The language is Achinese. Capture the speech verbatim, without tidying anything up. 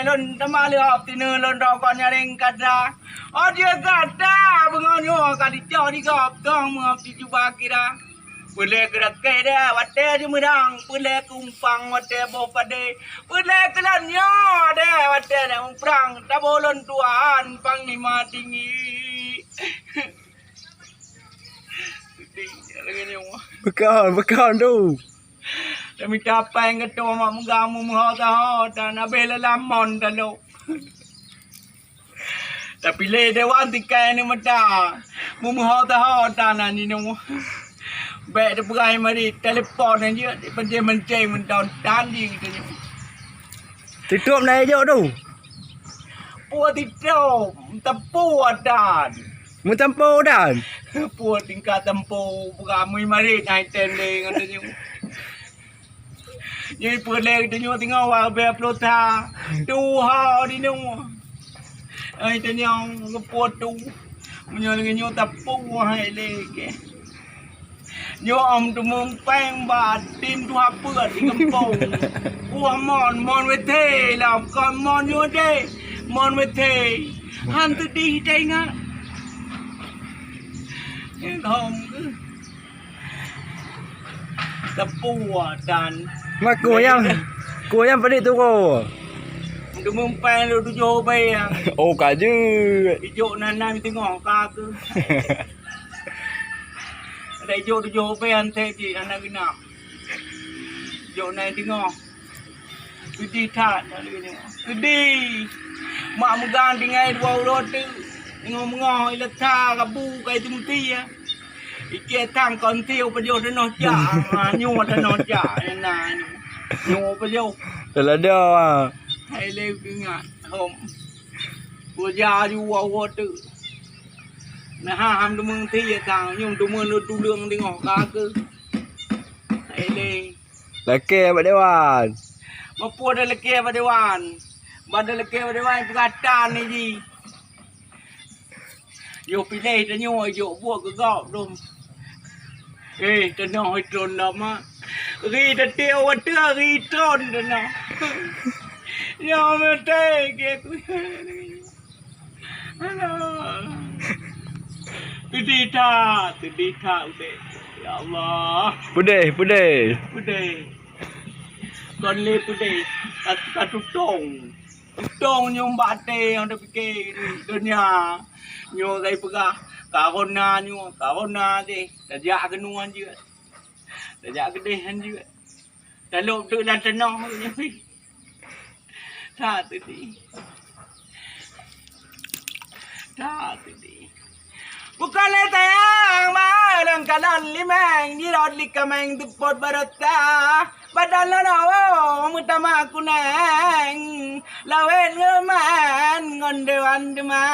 Lôn teuma leuhop sineuk lôn rokon nyaring kata. Oh, dia kata, beungoh nyoe ka dicok di gob, tong meuhop di juba kira. Peulée keurakée deh watée jimeurang, peulée kumpang watée boh padé, peulée keulan nyoe deh watée na muprang, taboh lôn tuan panglima tinggi. Beukon, beukon tu. Tamita péng geutanyoe mak meugamu meuho-taho dan abéh lalamon talo. Tapi lé dewan tikai ni meuta. Meuho-taho dan ninoe. Bék teupeugah mari telepon aja dipenceng-penceng meudaun tandi geutanyoe. Tutup na ejok tu. Puah titong, teupue dan. Meutampo dan. Puah tingkat tempo, beramai marit hai tendeng ngon tanyoe. Nyoe peulée tanyoe teungoh wabée ploh tha. Tuha dinoe. Hai tanyoe ngeupot tu. Meunyoe lagée nyoe tapue hai lé ke. Nyoe om teumong péng batin tuha peuet di gampông. Wah mon, mon wethe lah, kon mon nyoe deh. Mon wethe. Han teudih teuingat. Ilhom geuh. Teupuwa dan. Mak kuah nyang, kuah nyang padit tu ko. Teumong péng lôn tujoh bée. Oh, ka jeuet. Ijok nan-nan teungoh ka keuh. Ada ijok tujoh bée han thèe jih, hana geunap. Ijok nan teungoh. Seudeh that, seudeh. Mak meugang tinggai dua uroe teuk. Teungoh-meungoh ilata rabu kai teumeuti ya. Iké tang kon tiu pajoh tanoh jak. Ha, nyoe tanoh jak. Na nyoe. Nyoe pajoh. Teulada. Hai lé ingat. Hom. Kuja ju wa wa tu. Nah, ham deumeuti ya tang. Nyum deumeu tuleueng teungoh ka keuh. Hai lé. Lakée bak dewan. Meupue dah lakée bak dewan. Ban dah lakée bak dewan peugatan ni ji. Yoh piléh tanyoe jok buet keu gob dum. Eh, tanoh itron lama. Ri tatiek watée ri itron tanoh. Nyoe meutai ke ku. Alah. Teudeh that, teudeh that udeb. Ya Allah. Peudeh, peudeh. Peudeh. Kon lé peudeh. Ka, ka tutong. Tutong nyang bak até nyang tapike donya. Nyoe kai peugah, corona nyoe, corona deh. Tajak keunoe hanjeuet. Tajak keudeh hanjeuet. Talop teuk lam tanoh nyoe. That teudeh. That teudeh. Bukon lé sayang, ma lôn kalon limeng, jirot lé kaméng teupot barota. Badan lôn awoe meutamah kuneng, lawét ngeuman ngon dewan teuma.